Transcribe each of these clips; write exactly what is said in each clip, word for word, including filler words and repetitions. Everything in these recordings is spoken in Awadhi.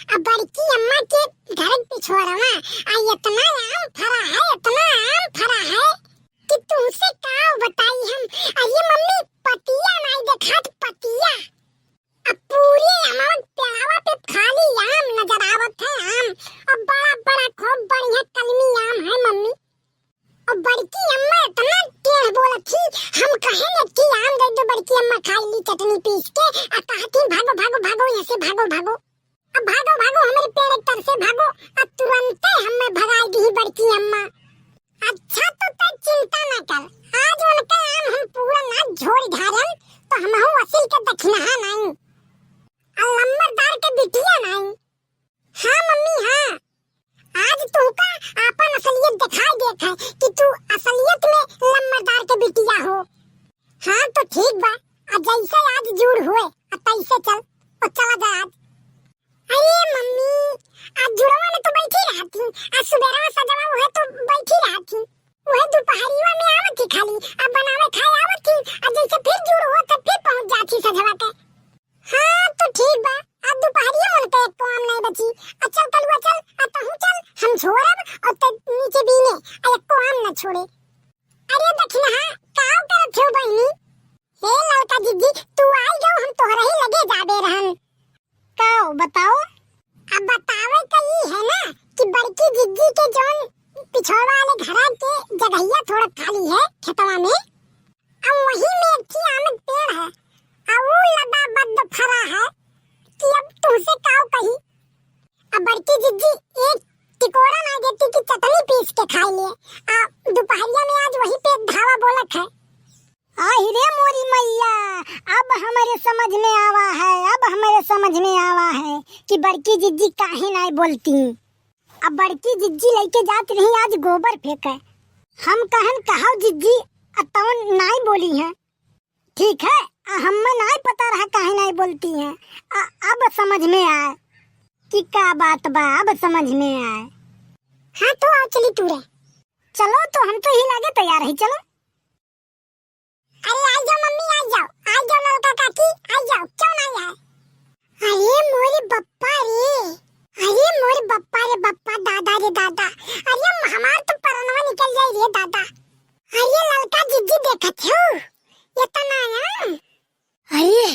अब बड़की अम्मा के घर के पिछोरवा, आ इतना आम फरा है, इतना आम फरा है कि तुमसे का बताई हम। अरे मम्मी, पतिया नाई देखात, पतिया। अब पूरे अमवा के पेड़वा पे खाली आम नजर आवत है, आम। अब बड़ा बड़ा खूब बढ़िया कलमी आम है मम्मी। और बड़की अम्मा इतना टेढ़ बोलत थी, हम कहे न कि आम दे दो, बड़की अम्मा खाई ली चटनी पीस के, आ कहत थी, "भागो, भागो, भागो, यहाँ से भागो, भागो।" अब भागो, भागो, हमरे पेड़ तर से भागो, अब तुरंते हमें भगाई दी बड़की अम्मा। अच्छा, तो तै चिंता ना कर, आज उनके आम हम पूरा ना झोर झारन, तो हमहू असिल के दखिनहा नाई, आ लम्बरदार के बिटिया नाई। हाँ मम्मी, हाँ, आज तुमका आपन असलियत दिखाई देत है कि तू असलियत में लम्बरदार के बिटिया हो। हाँ तो ठीक बा, आ जैसे आज जुड़ हुए, आ तैसे चल, और चला जाए आज। अरे मम्मी, आज जुड़वा में तो बैठी रहत ही, आज सुबेरवा सजवा हुए तो बैठी रहत ही, वह दोपहरिया में आवत ही खाली, आ बनावे खाए आवत ही, आ जैसे फिर जुड़ हुआ तो फिर पहुँच जात ही सजवा के। हाँ, तो ठीक बा, अब दुपहरिया मन के एको आम नहीं बची। आ चल कलुआ चल, आ तहू चल, हम झोरब और ते नीचे बीने, आ एको आम न छोड़े। अरे दखिनहा, काव करत हो बहिनी? हे ललका जिज्जी, तू आई जाओ, हम तोहरे ही लगे जाबे रहन। काव बताओ? अब बतावे का ई है ना कि बड़की जिज्जी के जौन पिछोवा वाले घरा के जगहिया थोड़ा खाली है खेतवा में, अब वही में एक ठे आम के पेड़ है, आ ऊ लदा बद फरा है कि अब तुमसे काव कही। अब बड़की जिज्जी एक टिकोरा ना देती कि चटनी पीस के खाई ले। आ दुपहरिया में आज वही पे धावा बोलत है। आहि रे मोरी मैया, अब हमरे समझ में आवा है, अब हमरे समझ में आवा है कि बड़की जिज्जी काहे नाय बोलती। अब बड़की जिज्जी लइके जात रही आज गोबर फेंके। हम कहन कहाव जिज्जी, आ तौन नाय बोली हैं। ठीक है, आ हम्मे नाय पता रहा काहे नाय बोलती हैं। आ, अब समझ में आए कि का बात बा, अब समझ में आए। हाँ तो आओ चली तू रे। चलो तो हम तो ही लागे तैयार है, चलो। अरे आ जाओ मम्मी, आ जाओ, आ जाओ ललका काकी, आ जाओ, क्यों ना आए? अरे मोरे बप्पा रे, अरे मोरे बप्पा रे बप्पा, दादा रे दादा, अरे हम-, हमार तो परनवा निकल जाए रे दादा। अरे ललका जिज्जी देखत हो, ये तो ना आया। अरे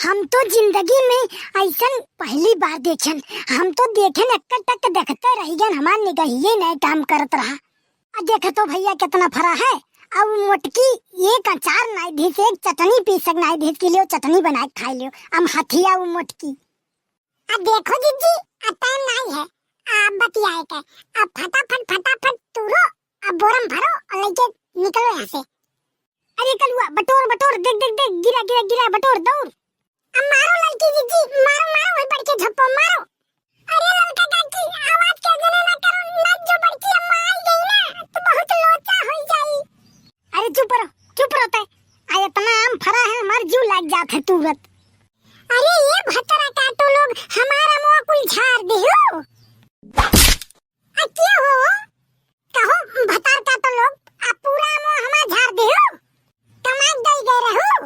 हम तो जिंदगी में ऐसन पहली बार देखेन, हम तो देखेन एक्का टक देखते रह गए, हमार निगहिये नहीं काम करत रहा। आ देख तो भैया कितना फरा है। आ उ मोटकी एक अचार नाई धीस, एक चटनी पीसक नाई धीस कि लियो चटनी बनाए के खाई लियो। अम हथिया उ मोटकी। आ देखो जिज्जी, आ टाइम नाई है, आ बतियाए के। आ फटाफट, फटाफट तूरो, आ बोरम भरो और लेके निकलो यहाँ से। अरे कलुआ, बटोर, बटोर, देख, देख, देख, गिरा, गिरा, गिरा, बटोर, दौड़। अब मारो ललकी जिज्जी, मारो, मारो, वही बड़के झप्पो मारो। अरे ललका काकी, आवाज के जने ना करो, ना जो बड़की अम्मा आई गई ना, तो बहुत लोचा होई जाई। अरे चुप रहो, चुप रहो तै। आ इतना आम फरा है, हमार जीव लाग जात है तुरत। अरे ये भतरा काटो लोग, हमारा मुँह कुल झाड़ दियो। आ क्या हो? कहो भतार काटो लोग, आ पूरा मुँह हमार झाड़ दियो। कमाई दई गए रहो।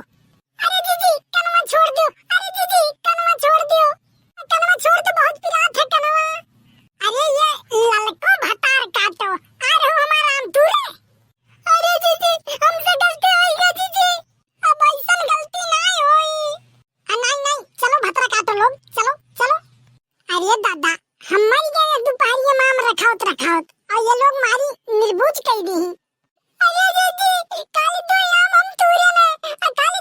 अरे दीदी, कनवा छोड़ दियो। अरे दीदी, कनवा छोड़ दियो। कनवा छोड़ दो, बहुत पिरात है कनवा। अरे ये ललको भतार काटो, आ रहो हमार आम तूरे। अरे दीदी, हमसे गलती होई गई दीदी, अब ऐसन गलती नाई होई। आ, नाई, नाई, चलो भतरा काटो लोग, चलो, चलो। अरे दादा, हम मर गए दुपहरिया में आम रखावत रखावत, और ये लोग मारी निर्बुझ कई दी। अरे दीदी, काली दो आम हम तूरे ना, आ काली